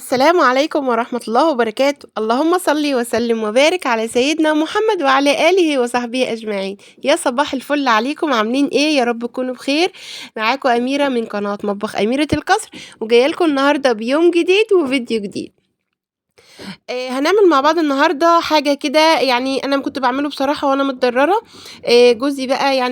السلام عليكم ورحمة الله وبركاته، اللهم صل وسلم وبارك على سيدنا محمد وعلى آله وصحبه أجمعين. يا صباح الفل عليكم، عاملين إيه؟ يا رب تكونوا بخير. معاكم أميرة من قناة مطبخ أميرة القصر، وجاية لكم النهاردة بيوم جديد وفيديو جديد. هنعمل مع بعض النهارده حاجة كده، أنا كنت بعمله بصراحة وأنا متضررة. جوزي بقى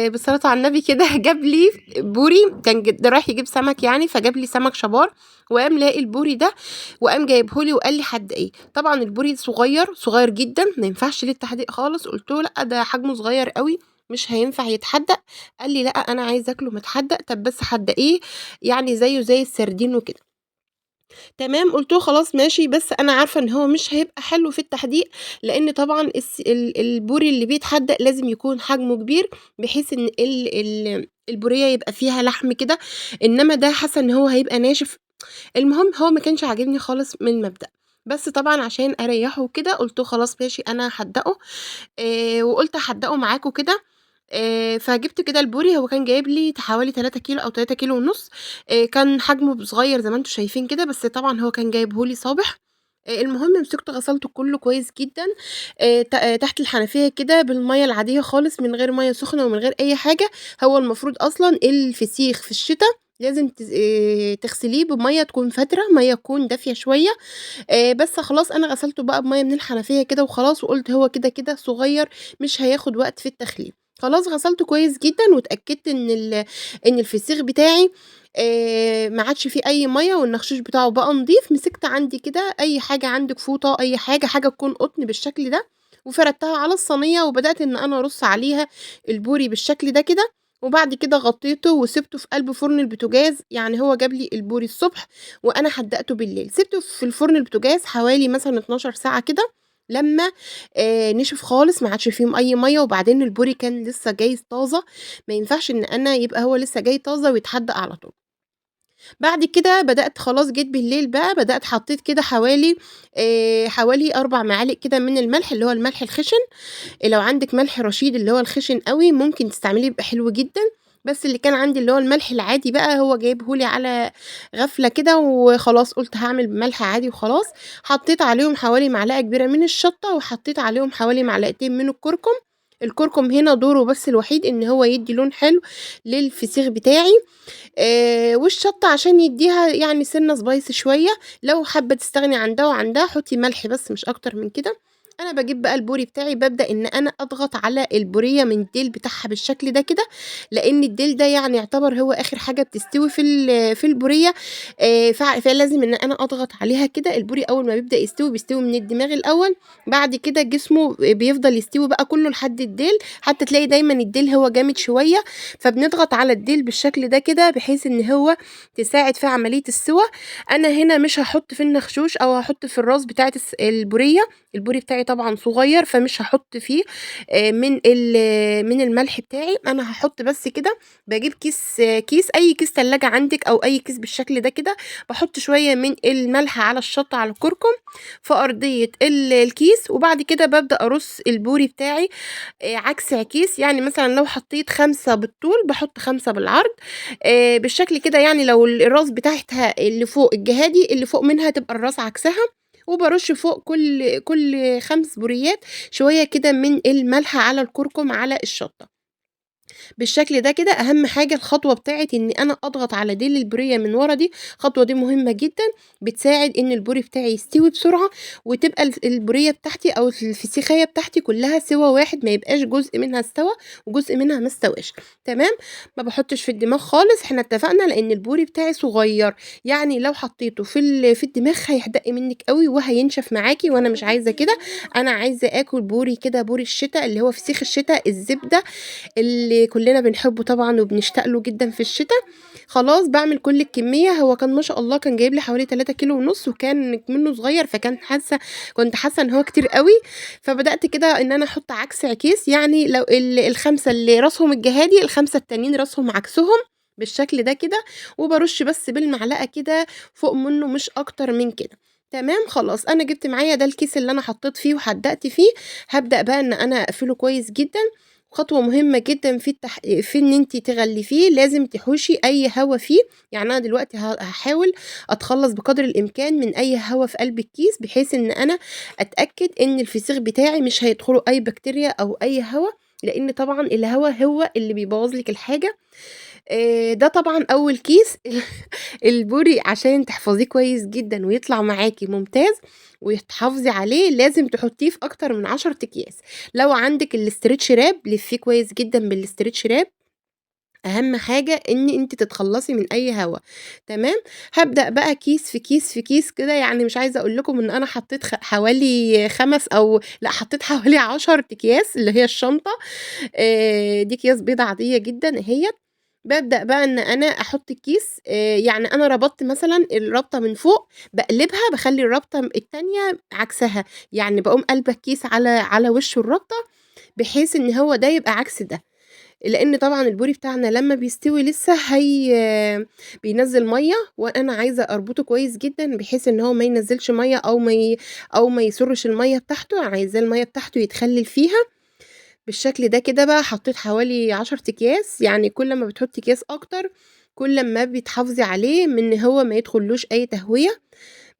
بالصلاة على النبي كده جاب لي بوري، كان رايح يجيب سمك فجاب لي سمك شبار، وقام لاقي البوري ده وقام جايبهولي وقال لي حدقيه. طبعا البوري صغير صغير جدا، ما ينفعش للتحديق خالص. قلت له لا ده حجمه صغير قوي مش هينفع يتحدق. قال لي لا انا عايز اكله متحدق. طب بس حدقيه زيه زي السردين وكده. تمام، قلت له خلاص ماشي، بس انا عارفه ان هو مش هيبقى حلو في التحديق، لان طبعا البوري اللي بيتحدق لازم يكون حجمه كبير بحيث ان البوريه يبقى فيها لحم كده، انما ده حاسه ان هو هيبقى ناشف. المهم هو ما كانش عاجبني خالص من المبدا، بس طبعا عشان اريحة كده قلت له خلاص ماشي انا هحدقه. وقلت هحدقه معاكم كده. فجبت كده البوري، هو كان جايب لي حوالي 3 كيلو او 3 كيلو ونص. كان حجمه صغير زي ما انتم شايفين كده، بس طبعا هو كان جايبهولي صابح. المهم مسكته غسلته كله كويس جدا، تحت الحنفية كده بالمية العادية خالص، من غير مية سخنة ومن غير اي حاجة. هو المفروض اصلا الفسيخ في الشتاء لازم تغسليه بميه تكون فاتره، مية تكون دافيه شوية. بس خلاص انا غسلته بقى بميه من الحنفية كده وخلاص، وقلت هو كده كده صغير مش هياخد وقت في التخليل. خلاص غسلته كويس جدا واتاكدت ان الفسيخ بتاعي، ما عادش فيه اي مية والنخشوش بتاعه بقى نضيف. مسكت عندي كده اي حاجة عندك، فوطه اي حاجة، حاجة تكون قطن بالشكل ده، وفردتها على الصينية وبدات ان انا ارص عليها البوري بالشكل ده كده. وبعد كده غطيته وسبته في قلب فرن البوتاجاز. هو جاب لي البوري الصبح وانا حدقته بالليل، سبته في الفرن البوتاجاز حوالي مثلا 12 ساعة كده لما، نشف خالص ما عادش فيهم اي مية. وبعدين البوري كان لسه جاي طازة، ما ينفعش ان انا يبقى هو لسه جاي طازة ويتحدق على طول. بعد كده بدات خلاص جيت بالليل بقى، بدات حطيت كده حوالي 4 معالق كده من الملح اللي هو الملح الخشن. لو عندك ملح رشيد اللي هو الخشن قوي ممكن تستعمليه بيبقى حلو جدا، بس اللي كان عندي اللي هو الملح العادي بقى هو جايبهولي على غفلة كده وخلاص قلت هعمل بملح عادي وخلاص. حطيت عليهم حوالي معلقه كبيرة من الشطه، وحطيت عليهم حوالي معلقتين من الكركم. الكركم هنا دوره بس الوحيد ان هو يدي لون حلو للفسيخ بتاعي، والشطه عشان يديها سنة سبايس شوية. لو حابة تستغني عن ده وعن ده حطي ملح بس مش اكتر من كده. انا بجيب بقى البوري بتاعي، ببدا ان انا اضغط على البوريه من الديل بتاعها بالشكل ده كده، لان الديل ده يعتبر هو اخر حاجة بتستوي في البوريه، فلازم ان انا اضغط عليها كده. البوري اول ما بيبدا يستوي بيستوي من الدماغ الاول، بعد كده جسمه بيفضل يستوي بقى كله لحد الديل، حتى تلاقي دايما الديل هو جامد شوية، فبنضغط على الديل بالشكل ده كده بحيث ان هو تساعد في عملية السوى. انا هنا مش هحط في النخشوش او هحط في الراس بتاعه البوريه، البوري بتاعي طبعا صغير فمش هحط فيه، من الملح بتاعي. انا هحط بس كده، بجيب كيس اي كيس تلاجة عندك او اي كيس بالشكل ده كده، بحط شوية من الملح على الشطه على الكركم في ارضية الكيس، وبعد كده ببدا ارص البوري بتاعي، عكس عكيس. مثلا لو حطيت 5 بالطول بحط 5 بالعرض، بالشكل كده. لو الراس بتاعتها اللي فوق الجهادي اللي فوق منها تبقى الراس عكسها، وبرش فوق كل 5 بوريات شوية كده من الملح على الكركم على الشطه بالشكل ده كده. اهم حاجة الخطوة بتاعت ان انا اضغط على ديل البوريه من ورا، دي الخطوة دي مهمة جدا، بتساعد ان البوري بتاعي يستوي بسرعة، وتبقى البوريه بتاعتي او الفسيخيه بتاعتي كلها سوا واحد، ما يبقاش جزء منها استوى وجزء منها ما استواش. تمام، ما بحطش في الدماغ خالص، احنا اتفقنا، لان البوري بتاعي صغير، لو حطيته في الدماغ هيحدق منك قوي وهينشف معاكي، وانا مش عايزه كده. انا عايزه اكل بوري كده، بوري الشتاء اللي هو فسيخ الشتاء، الزبدة اللي كلنا بنحبه طبعا وبنشتاق له جدا في الشتاء. خلاص بعمل كل الكمية. هو كان ما شاء الله كان جايب لي حوالي 3 كيلو ونص، وكان منه صغير، فكان كنت حاسه ان هو كتير قوي، فبدات كده ان انا احط عكس عكيس. لو ال5 اللي راسهم الجهادي، ال5 التانيين راسهم عكسهم بالشكل ده كده، وبرش بس بالمعلقه كده فوق منه مش اكتر من كده. تمام، خلاص انا جبت معايا ده الكيس اللي انا حطيت فيه وحدقت فيه. هبدا بقى ان انا اقفله كويس جدا. خطوة مهمة جدًا في إن أنتِ تغلفيه، لازم تحوشي أي هوا فيه. يعني أنا دلوقتي هاحاول أتخلّص بقدر الإمكان من أي هوا في قلب الكيس، بحيث إن أنا أتأكد إن الفسيخ بتاعي مش هيدخله أي بكتيريا أو أي هوا، لإن طبعًا الهوا هو اللي بيبوّظ لِك الحاجة. ده طبعًا أول كيس. البوري عشان تحفظيه كويس جدًا ويطلع معاكِ ممتاز وتحافظي عليه، لازم تحطيه في أكتر من 10 أكياس. لو عندِك الstretch wrap لفيه كويس جدًا بالstretch wrap، أهم حاجة إن أنتِ تتخلّصي من أي هوا، تمام؟ هابدأ بقى كيس في كيس في كيس كده، يعني مش عايزة أقول لكم إن أنا حطيت حوالي 5 أو لأ، حطيت حوالي 10 أكياس اللي هي الشنطة. دي أكياس بيضا عادية جدًا أهيّة. بابدأ بقى إن أنا أحط الكيس، يعني أنا ربطت مثلًا الرابطة من فوق، باقلبها باخلّي الرابطة التانية عكسها، يعني باقوم قالبة الكيس على وش الرابطة، بحيث إن هو ده يبقى عكس ده. لإن طبعًا البوري بتاعنا لمّا بيستوي لسه هي بينزّل مَيّة، وأنا عايزة أربطه كويس جدًا بحيث إن هو ما ينزّلش مَيّة أو ما يسرش المَيّة بتاعته، عايزاه المَيّة بتاعته يتخلل فيها. بالشكل ده كده بقى حطيت حوالي 10 أكياس، يعني كل ما بتحطي أكياس أكتر، كل ما بتحافظي عليه من إن هو ما يدخلوش أي تهوية،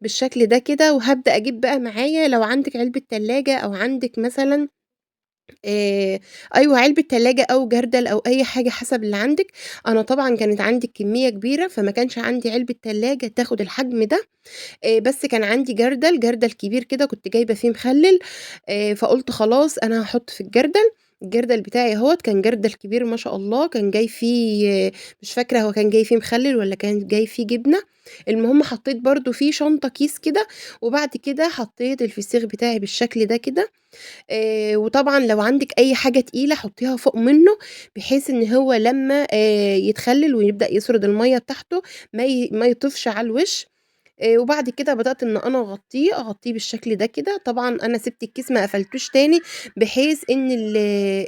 بالشكل ده كده. وهابدأ أجيب بقى معايا لو عندِك علبة تلاجة أو عندِك مثلًا آآ أيوه علبة تلاجة أو جردل أو أي حاجة حسب اللي عندِك. أنا طبعًا كانت عندي الكمية كبيرة، فما كانش عندي علبة تلاجة تاخد الحجم ده، بس كان عندي جردل، جردل كبير كده كنت جايبة فيه مخلل، فقُلت خلاص أنا هاحط في الجردل. الجردل بتاعي أهوّة كان جردل كبير ما شاء الله، كان جاي فيه مش فاكرة هو كان جاي فيه مخلل والّا كان جاي فيه جبنة. المهم حطيت برضه فيه شنطة كيس كده، وبعد كده حطيت الفسيخ بتاعي بالشكل ده كده. وطبعًا لو عندِك أي حاجة تقيلة حطيها فوق منه، بحيث إن هو لمّا يتخلل ويبدأ يسرد المَيّة بتاعته ما يطفش على الوش. وبعد كده بدأت إن أنا أغطيه، أغطيه بالشكل ده كده. طبعًا أنا سِبت الكيس ما قفلتوش تاني، بحيث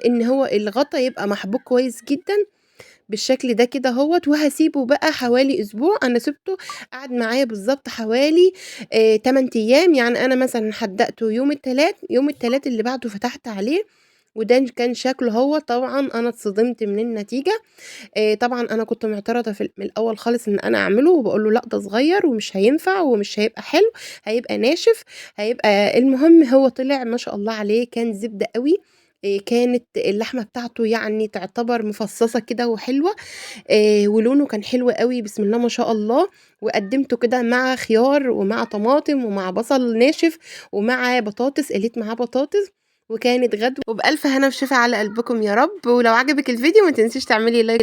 إن هو الغطا يبقى محبوك كويس جدًا بالشكل ده كده أهوّة. وهاسيبه بقى حوالي أسبوع، أنا سِبته قعد معايا بالضبط حوالي 8 أيام. يعني أنا مثلًا حدّقته يوم التلات، يوم التلات اللي بعده فتحت عليه، وده كان شكله أهوّة. طبعًا أنا اتصدمت من النتيجة. طبعًا أنا كنت معترضة من الأول خالص إن أنا أعمله، وباقول له لأ ده صغير ومش هينفع ومش هيبقى حلو، هيبقى ناشف، هيبقى. المهم هو طلع ما شاء الله عليه كان زبدة أوي، كانت اللحمة بتاعته يعني تعتبر مفصّصة كده وحلوة، ولونه كان حلو أوي بسم الله ما شاء الله. وقدّمته كده مع خيار ومع طماطم ومع بصل ناشف ومع بطاطس، قليت معاه بطاطس، وكانت غدوة. وبألف هنا وشفا على قلبكم يا رب. ولو عجبِك الفيديو ما تنسيش تعملي like.